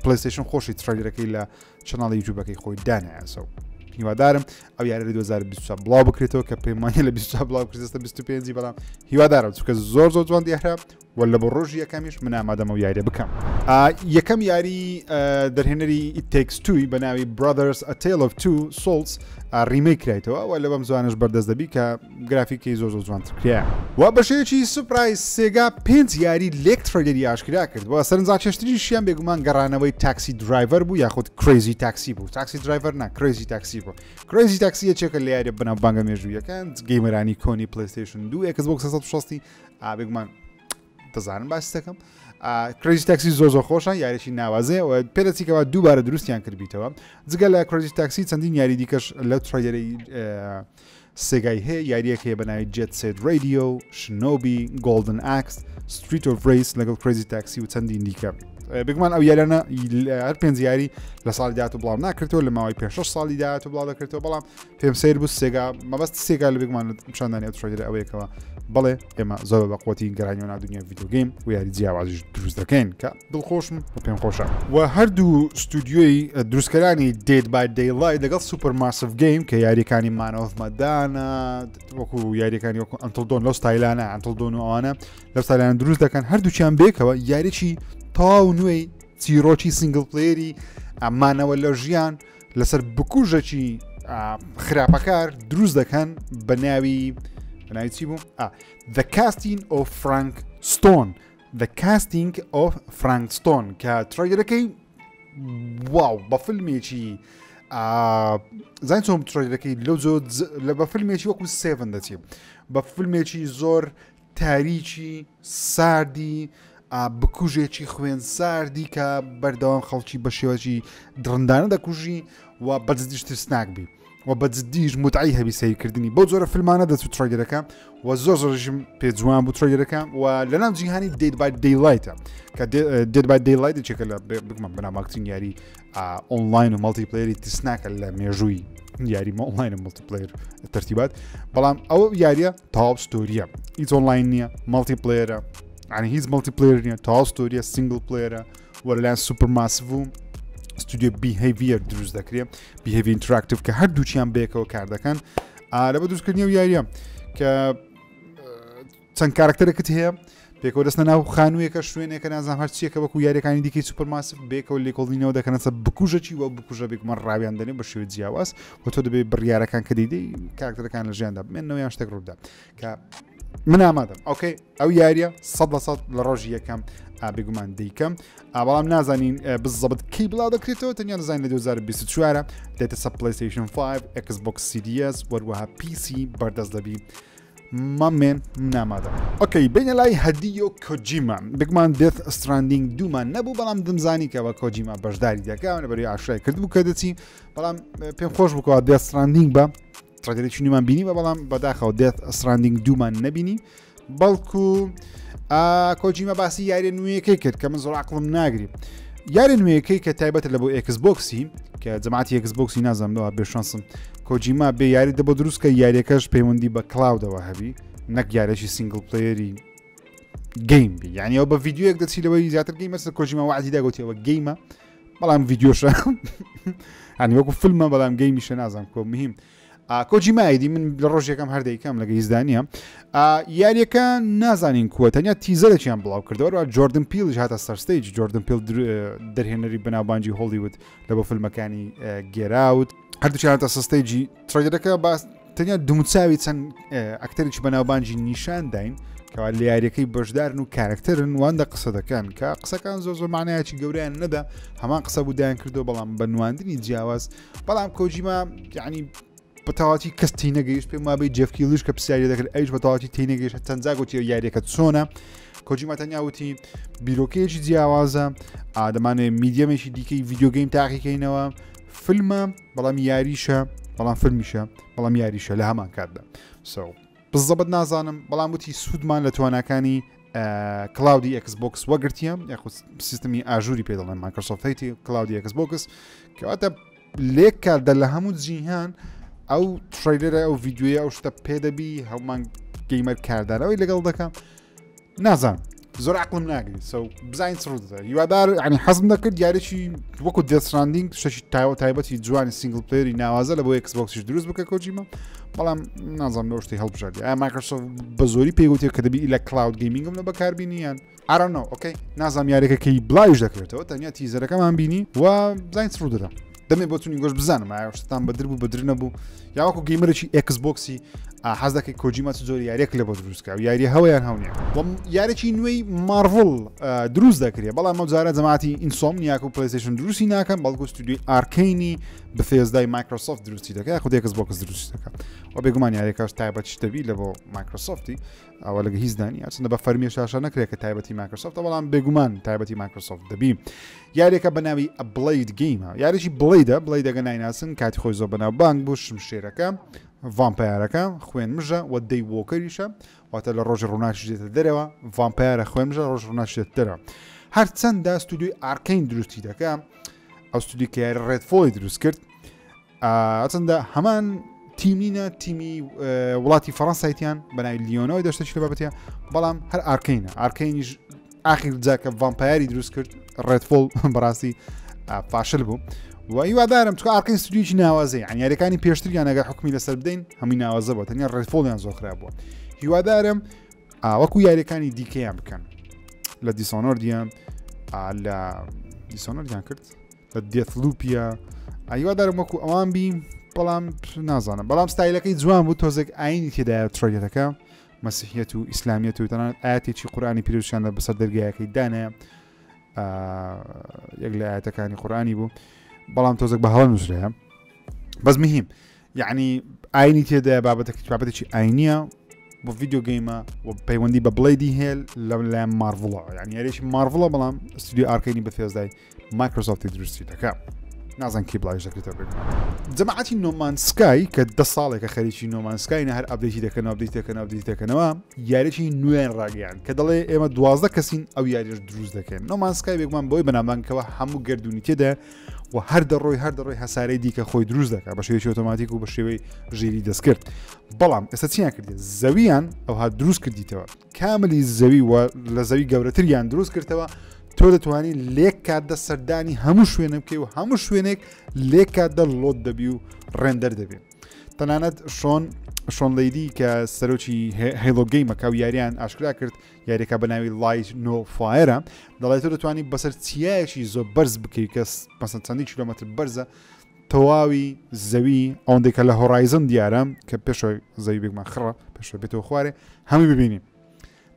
PlayStation خۆشی trailer ەکەی لە channel ی YouTube ەکەی خۆی دانایەسەوە هیوادارم ئەو یارە لە 2024 بڵاو بکرێتەوە کە پەیمانە لە 24 بڵاو کردێتە 25 بەڵام هیوادارم چونکە زۆر زۆر جوان دیارە وە لە بۆ ڕۆژی یەکەمیش من ئامادەم ئەو یاریە بکەم. یەکەم یاری دەرهێنەری It Takes Two بە ناوی Brothers A Tale of Two Souls remake کرایتەوە وە لە بەم زوانش بەردەست دەبی کە گرافیکی زۆر زۆر جوانتر کرایە و بە شێوەیەکی surprise Sega پێنج یاری لێک trailer ی ئاشکرا کرد و سەرنجڕاکێشتریشیان بێگومان گەڕانەوەی Taxi Driver بوو یاخود Crazy Taxi بوو Taxi Driver نا Crazy Taxi بوو Crazy Taxi یەکێکە لە یاریە بەناوبانگە مێژوویەکان gamer انی کۆنی PlayStation 2 Xbox 360 بێگومان دەزانن باسی دەکەم Crazy Taxi زۆر زۆر خۆشە یاریی ناوازەیە و پێدەچیکەوە دووبارە دروستیان کردبیتەوە جگە لە Crazy Taxi چەندین یاری دیکەش لە trailer ی Sega ی هەیە یاریەک هەیە بە ناوی Jet Set Radio Shinobi Golden Axe Streets of Rage لەگەڵ Crazy Taxi و چەندین دیکە بێگومان ئەو یاریانە هەر پێنج یاری لە ساڵی داات و بڵاو ناکرێتەوە لە ماوەی پێ 6 ساڵی داات و بڵاو دەکرێتەوە بەڵام پێم سیر بوو Sega مەبەست Sega لە بێگومان پیشاندانی ئەو trailer ە ئەوەیەکەوە بەڵێ ئێمە زۆر بە قوتی گەرانیەوە ناو دنیای video game و یاری جیاوازیش دروست دەکەین کە دڵخۆشم و پێم خۆشە و هەردوو ستودیۆی دروستکەرانی Dead by Daylight لەگەڵ Supermassive Game کە یاریەکانی Man of Medan ە وەکو یاریەکانی وەکو Until Dawn لەو ستایلانە Until Dawn و ئەوانە لەو ستایلانە دروست دەکەن هەردووکیان بێکەوە یاریی تەواو نوێی چیرۆکی single player ی ئەمانەوە لە ژیان لەسەر بکوژێکی خراپەکار دروست دەکەن بە ناوی بە ناوی چی بوو The Casting of Frank Stone The Casting of Frank Stone کە trailer ەکەی واو بە فیلمێکی زانین چۆن trailer ەکەی لەو زۆر لە بە فیلمێکی وەکو Seven دەچێت بە فیلمێکی زۆر تاریکی ساردی بکوژێکی خوێن ساردی کە بەردەوام خەڵکی بە شێوەکی دڕندانە دەکوژی و بەجدیش ترسناک بی. و بە جدیش متعی هەبی سەیرکردنی بەو جۆرە فیلمانە دەچوو trailer ەکە و زۆر زۆرشم پێ جوان بوو trailer ەکە و لەناو جیهانی Dead by Daylight ە کە Dead by Daylight چێکە لە بگومان بەناوبانگترین یاری ئۆنلاین و multiplayer ی ترسناکە لە مێژووی یاری ئۆنلاین و multiplayer تەرتیبات بەڵام ئەو یاریە تاو story یە هیچ ئۆنلاین نییە multiplayer ە ینی هیچ multiplayer نییە تاو story یە single player ە و لەلایەن Supermassive و ستودیۆ Behaviour دروست دەکرێت Behaviour Interactive کە هەردووچیان بێکەوە کار دەکەن لە بە دروستکردنی و یاریە کە چەند کارکتەرێکت هەیە پێکەوە دەستە ناو خانوویەکە شوێنێکە نازانم هەرچیەکە وەکو یاریەکانی دیکەی Supermassive بێکەوە لێکۆڵینەوە دەکەنە سەر بکوژەکی وە بکوژە بێگومان ڕاویان دەنێ بە شێوەی جیاواز و تۆ دەبێت بڕیارەکان کە دەیدەی کارکتەرەکان لە ژیاندا بمێنەوە یان شتێک ڕووبدا کە من ئامادەم okay ئەو یاریە 100% لە ڕۆژی یەکەم بێگومان دەیکەم بەڵام نازانین بزەبت کەی بڵاو دەکرێتەوە تەنیا دەزانین لە 2024 دێتە سەر PlayStation 5 Xbox Series وەروەها PC بەردەست دەبی مامێن نامادەم okay بینە لای هەدیۆ کۆجیما بگمان Death Stranding دوومان نەبوو بەڵام دەمزانی کە بە کۆجیما بەشداری دەکا لەبەری ئاشرای کردبوو کە دەچی بەڵام پێم خۆش بکەوە Death Stranding بە trailer ێکی نوێمان بینی بە بەڵام بەداخەوە Death Stranding دوومان نەبینی بەڵکو کۆجیمە باسی یاریە نوێیەکەی کرد کە من زۆر عقلم ناگری یاری نوێیەکەی کە تایبەتە لە بۆ Xbox ی کە جەماعەتی Xbox ی نازانم بێشانسم کۆجیما بێ یاری دەبۆ دروست کە یاریەکەش پەیوەندی بە cloud ەوە هەبی نەک یارێکی single player ی game بی یعنی ئەو بە ڤیدیۆیەک دەچی لەوەی زیاتر game ە کۆجیما وعدی داگوتیەوە game ە بەڵام ڤیدیۆشە هەنی وەکو فیلمە بەڵام game یشە نازانم کۆ مهم کۆجیما ئیدی من لە ڕۆژ یەکەم هەر دەیکەم لەگە هیچدا نییە یاریەکە نازانین کووە تەنیا teaser ێکیان بڵاو کردەوە جۆردن پیڵش هاتە سەر stage جۆردن پیل دەرهێنەری بەناوبانگی هۆڵیوود لە بۆ فیلمەکانی Get Out هەردووکیان هاتە سەر stage ی trailer ەکە باس تەنیا دومچاوی چەند ئەکتەرێکی بەناوبانگی نیشان داین کەوا لە یاریەکەی بەشدارن و کارکتەرن وان دە قسە دەکەن کە قسەکان زۆر زۆر معنایەکی گەوریان نەدا هەمان قسە بوو دایان کردو بەڵام بە نواندنی جیاواز بەڵام کۆجیما یعنی بەتەواتی کەس تینەگەیشت پێم وابێ جێف کیلیش کە پرسیاری دەکرد ئەویش بەتەواتی تینەگەیشت چەند جا گوتی یاریەکە چۆنە کۆجیما تەنیا وتی بیرۆکەیەکی جیاوازە ئادەمانێ medium ێکی دیکەی video game تاقیکەینەوە فیلمە بەڵام یاریشە بەڵام فیلمیشە بەڵام یاریشە لە هەمان کاتدا so بزەبت نازانم بەڵام وتی سوودمان لە تواناکانی cloud ی Xbox وەگرتیە یاخود سیستمی Azure ی پێ دەڵێن مایکرۆسۆفت cloud ی Xbox کەواتە لێک کاردا لە هەموو جیهان ئەو trailer ە ئەو ڤیددیوی ئەو شتە پێدەبی هەمان gamer کاردانەوەی لەگەڵ دەکە نازان زۆر عقلم ناگری so بزانین چ ڕوودەدا هیوادار ینی حەزم دەکرد یاریی وەکو Death Stranding شەشی تایوە تایبەتی جوانی single player ی ناوازە لە بۆ Xbox یش دروست بکە کۆجیمە بەڵام نازانم لەو شتی هەڵبژاردی ئایا مایکرۆسۆفت بە زۆری پێی گوتێ کە دەبی لە cloud gaming م لە بەکاربینیان I don't know okay نازانم یاریەکە کەی بڵاویش دەکرێتەوە تەنیا teaser ەکەمان بینی و بزانین چ ڕوودەدا دەمێ بۆ چونی گۆش بزانم ئایا شتان بەدر بوو بەدر نەبوو یا وەکو gamer ێکی Xbox ی حەز دەکەی کۆجیما چ جۆری یاریەک لە بۆ دروستکە و یاری هەوەیان هەونیە یارێکی نوێی مارڤڵ دروست دەکرێت بەڵام ئەو جارە جەماعەتی Insomniac و PlayStation دروستی ناکەن بەڵکو ستودیۆی Arkane ی Bethesda ی مایکرۆسۆفت دروستی دەکات یاخود Xbox دروستی دەکات و بێگومان یاریەکەش تایبەتیش دەبی لە بۆ مایکرۆسۆفتی ئەوە لەگە هیچ دانی ئەچنە بە فەرمی شاشە نەکرێت کە تایبەتی مایکرۆسۆفتە بەڵام بێگومان تایبەتی مایکرۆسۆفت دەبی یاریەکە بە ناوی Blade game ە یاریی Blade ە Blade ەگە نایناسن کاتی خۆی زۆر بەناو بانگ بوو شمشێرەکە vampire ەکە خوێن مژە و daywalker یشە واتە لە ڕۆژی ڕووناکیش دێتە دەرەوە vampire ە خوێن مژە ڕۆژ ڕووناکیش دێتە دەرەوە هەرچەندە ستودیۆی Arkane دروستی دەکا ئەو ستودیو کە یاری Redfall ی دروست کرد هەرچەندە هەمان تیمینە تیمی وڵاتی فەڕەنسایتیان بەناوی لیۆنەوەی دەشتێکی لە بابەتە بەڵام هەر Arkane ە Arkane یش ئاخیر جاکە vampire ی دروست کرد Redfall بەڕاستی فاشل بوو و هیوادارم چکە Arkane ستودیوی ناوازەی یان یاریەکانی پێشتریان ئەگەر حکومی لەسەر بدەین هەمووی ناوازە بوو تەنیا Redfall یان زۆر خراپ بووە هیوادارم وەکو یاریەکانی دیکەیان بکەن لە Dishonored یان لە Dishonored یان کرد لە Deathloop ە هیوادارم وەکو ئەوان بی بەڵام نازانم بەڵام ستایلەکەی جوان بوو تۆزێک ئاینی تێدایە trailer ەکە مەسیحیەت و ئیسلامیەت و تەنانەت ئاەتێکی قورآانی پیرۆزیان لە بەسەر دەرگایەکەی دانایە یەک لە ئاەتەکانی قورآانی بوو بەڵام تۆزێک بە هەڵە نووسرایە بەس مهم یعنی ئاینی تێدایە بابەتێکی بابەتێکی ئاینیە بۆ video game ە و پەیوەندی بە Blade ی هێل لە لایەن مارڤڵە یعنی یاریێکی مارڤڵە بەڵام ستودیو Arkane ی Bethesda ی مایکرۆسۆفتی دروستی دەکا. نازان کی بڵاویش دەکرێتەوە بێگومان جەماعەتی No Man's Sky کە دە ساڵێکە خەریکی No Man's Sky نە هەر update ی دەکەنەوە update ی دەکەنەوە update ی دەکەنەوە یاریی نوێیان ڕاگەیان کە دەڵێ ئێمە 12 کەسین ئەو یاریش دروست دەکەن No Man's Sky بێگومان بۆی بەناوبانگەوە هەموو گردونی تێدا و هەر دەڕۆی هەر دەڕۆی هەسارەی دیکە خۆی دروست دەکات بە شێوەیەکی ئۆتۆماتیک و بە شێوەی ژیری دەستکرد بەڵام ئێستا چیان کردێت زەویان ئەوها دروست کردیتەوە کاملی زەوی و لە زەوی گەورەتریان دروست کردەوە تۆ دەتوانی لێک کاتدا سەردانی هەموو شوێنە بکەی و هەموو شوێنێک لێک کاتدا load دەبی و render دەبی تەنانەت شۆن شۆن لەیدی کە سەرۆکی Hello Game ەکە و یاریان ئاشکرا کرد یاریەکە بە ناوی Light No Fire ە دەڵێت تۆ دەتوانی بەسەر چیایەکی زۆر بەرز بکەیت کە مەسەن چەندی کیلۆمەتر بەرزە تەواوی زەوی ئەوەندەی کە لە Horizon دیارە کە پێشەوەی زەوی بێگومان خڕە پێشەوە بێتەوە خوارێ هەمووی ببینی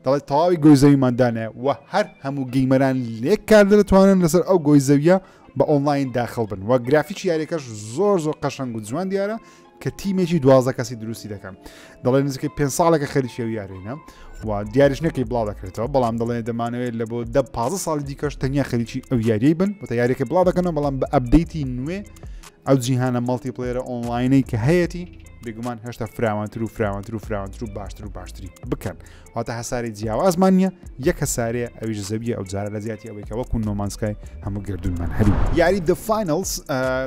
دەڵێت تەواوی گۆی زەویمان دانێ و هەر هەموو gamer ان لێک کار دەتوانن لەسەر ئەو گۆی زەویە بە ئۆنلاین داخل بن و گرافیکی یاریەکەش زۆر زۆر قەشەنگ و جوان دیارە کە تیمێکی 12 کەسی دروستی دەکەن دەڵێ نزیکەی پێ ساڵێکە خەریکی ئەو یارینە و دیاریش نەکەی بڵاو دەکرێتەوە بەڵام دەڵێ دەمانەوێت لە بۆ دە پ ساڵی دیکەش تەنیا خەریکی ئەو یاریەی بن وتە یاریەکە بڵاو دەکەنەوە بەڵام بە update ی نوێ ئەو جیهانە multiplayer ە online ەی کە هەیەی بێگومان هێشتا فراوانتر و فراوانتر و فراوانتر و باشتر و باشتری بکەن واتە هەساری جیاوازمان نییە یەک هەسارەیە ئەویش زەویە ئەو جارە لە جیاتی ئەوەی کە وەکو No Man's Sky هەموو گردونمان هەبی. یاری The Finals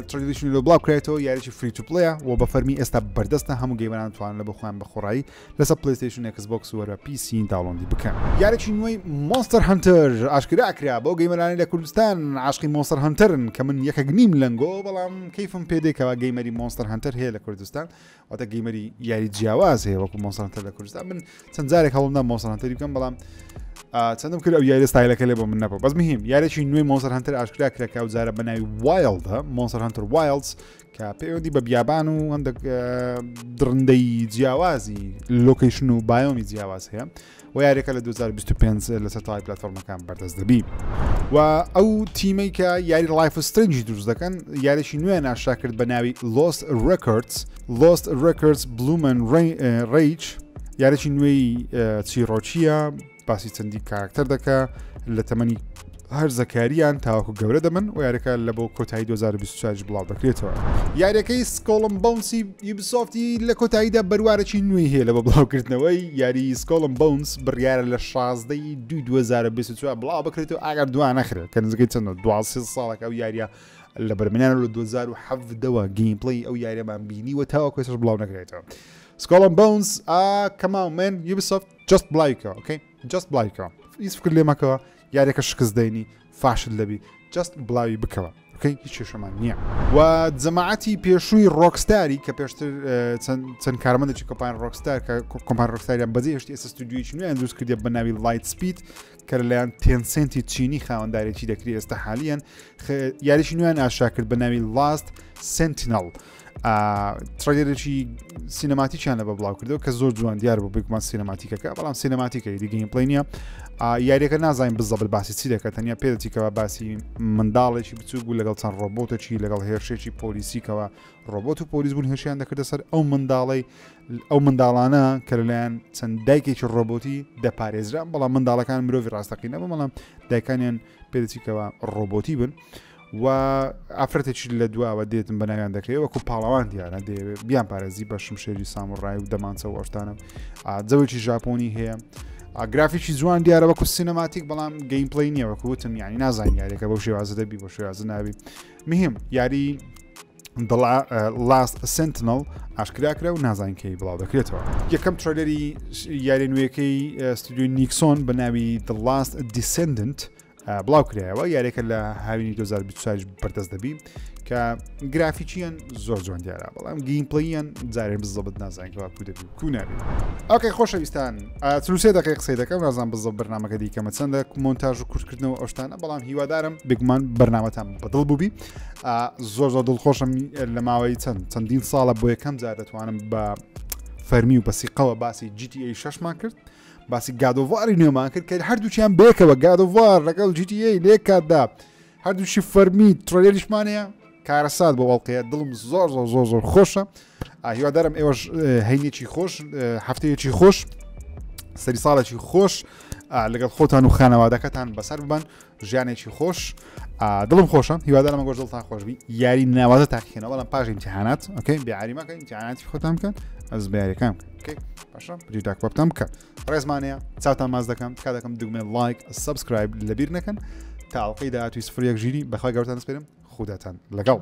trailer ێکی لۆ بڵاو کرایەتەوە یاریی free to play ە و بە فەرمی ئێستا بەردەستە هەموو gamer ان توانن لە بۆ خۆیان بە خۆڕایی لەسەر PlayStation Xbox و وەرە PC download ی بکەن. یاریی نوێی Monster Hunter ئاشکرا کرا بۆ gamer انی لە کوردستان عاشقی Monster Hunter ن کە من یەکێک نیم لەنگۆ بەڵام کەیفم پێ دێ کەوا gamer ی Monster Hunter هەیە لە کوردستان واتە gamer ی یاری جیاواز هەیە وەکو Monster Hunter لە کوردستان من چەند جارێک هەوڵدا Monster Hunter ی بکەم بەڵام چەندم کرد ئەو یاری ستایلەکە لێ بۆ من نەبوو بەس مهم یارێکی نوێی Monster Hunter ئاشکرا کرا کە ئەو جارە بە ناوی Wild ە Monster Hunter Wilds کە پەیوەندی بە بیابان و هەندێک دڕندەی جیاوازی location و biome ی جیاواز هەیە و یاریەکە لە 2025 لەسەر تەواوی پلاتفۆرمەکان بەردەست دەبی و ئەو تیمەی کە یاری Life is Strange ی دروست دەکەن یاریی نوێ ناشرا کرد بە ناوی Lost Records Lost Records Bloom and Rage یاریی نوێی چیڕۆکیە باسی چەندی کاراکتەر دەکە لە تەمەنی هەرزەکاریان تاوەکو گەورە دەبن و یاریەکە لە بۆ کۆتایی 2024 بڵاو دەکرێتەوە. یاریەکەی Skull and Bones ی Ubisoft ی لە کۆتاییدا بەروارێکی نوێی هەیە لە بە بڵاوکردنەوەی یاری Skull and Bones بڕیارە لە 16 دوی 2024 بڵاو بکرێتەوە ئاگەر دوا نەخرێت کە نزیکەی چەندە 12 ساڵێک ئەو یاریە لە بەرمنیان لە 2017ەوە gameplay ئەو یاریەمان بینیوە تاوەکو ئێستاش بڵاو نەکرێتەوە. Skull and Bones ئا come on man Ubisoft just بڵاویکەوە okay just بڵاویکەوە هیچ فکر لێ مەکەوە یاریەکە شکست دەینی فاشل دەبی just بڵاوی بکەوە okay هیچ کێشەمان نییە و جەماعەتی پێشووی Rockstar ی کە پێشتر چەند کارمەندێکی کۆمپانی Rockstar کە کۆمپانی Rockstar یان بەجێ هێشتی ئێستا ستودیۆیەکی نوێیان دروست کردیە بە ناوی Lightspeed کە لەلایەن Tencent ی چینی خاوەندارێکی دەکری ئێستا حالیان یاریی نوێیان ئاشا کرد بە ناوی Last Sentinel trailer ێکی cinematic یان لە بە بڵاو کردەوە کە زۆر جوان دیار بوو بێگومان cinematic ەکە بەڵام cinematic ە ئیدی gameplay نییە یاریەکە نازانین بزەبت باسی چی دەکات تەنیا پێدەچیکەوە باسی منداڵێکی بچووک بوو لەگەڵ چەند ڕۆبۆتێکی لەگەڵ هێرشێکی پۆلیسیکەوە ڕۆبۆت و پۆلیس بوون هێرشیان دەکردە سەر ئەو منداڵی ئەو منداڵانە کە لەلایەن چەند دایکێکی ڕۆبۆتی دەپارێزران بەڵام منداڵەکان مرۆڤی ڕاستەقینە بوو بەڵام دایکانیان پێدەچیکەوە ڕۆبۆتی بن. و ئافرەتێکی لە دواوە دێتن بەناویان دەکەوێت وەکو پاڵەوان دیارە دەیەوێت بیان پارێزی بە شمشێری ساموڕای و دەمانچە و ئەوشتانە جەوێکی ژاپۆنی هەیە گرافیکی جوان دیارە وەکو cinematic بەڵام gameplay نییە وەکو وتم یانی نازانین یاریەکە بەو شێوازە دەبی بۆ شێوازە نابی مهم یاری Last Sentinel ئاشکرا کرا و نازانین کەی بڵاو دەکرێتەوە یەکەم trailer ی یاری نوێیەکەی ستودیۆی Nexon بە ناوی The Last Descendant بڵاو کرایەوە یاریەکە لە هاوینی 2024 بەردەست دەبی کە گرافیکیان زۆر جوان دیارە بەڵام gameplay یان جارێ بزەبت نازانین کەوا کو دەبی کو نابێت okay خۆشەویستان 43 دقیقە قسەی دەکەم نازان بزە بەرنامەکە دیکەمە چەندە مۆنتاژ و کورتکردنەوە ئەوشتانە بەڵام هیوادارم بێگومان بەرنامەتان بەدڵ بووبی زۆر زۆر دڵخۆشم لە ماوەی چەند چەندین ساڵە بۆ یەکەم جار دەتوانم بە فەرمی و بەسیقەوە باسی GTA 6مان کرد باسی God of War ی نوێمان کرد کە هەردووکیان بێکەوە God of War لەگەڵ GTA لێک کاتدا هەردووشی فەرمی trailer یشمان هەیە کارەسات بۆ ئەڵلقەیە دڵم زۆر زۆر زۆر زۆر خۆشە هیوادارم ئێوەش هەینێکی خۆش هەفتەیەکی خۆش سەری ساڵێکی خۆش لەگەڵ خۆتان و خانەوادەکەتان بەسەر ببەن ژیانێکی خۆش دڵم خۆشە هیوادارم گۆش دڵتان خۆشبی یاری ناوازە تاقیکەنەوە بەڵام پاش امتحانات okay بێعاری مەکەن امتحاناتی خۆتان بکەن ئەز بە یاریەکان okay باشە بریتاکوەبتان بکەن ڕێزمانەیە چاوتان ماز دەکەم تکا دەکەم دوگمە like subscribe لەبیر نەکەن تا ئەڵقەی داهاتووی سفر یەک ژیری بەخوای گەورەتان سپێرم خوداتان لەگەڵ.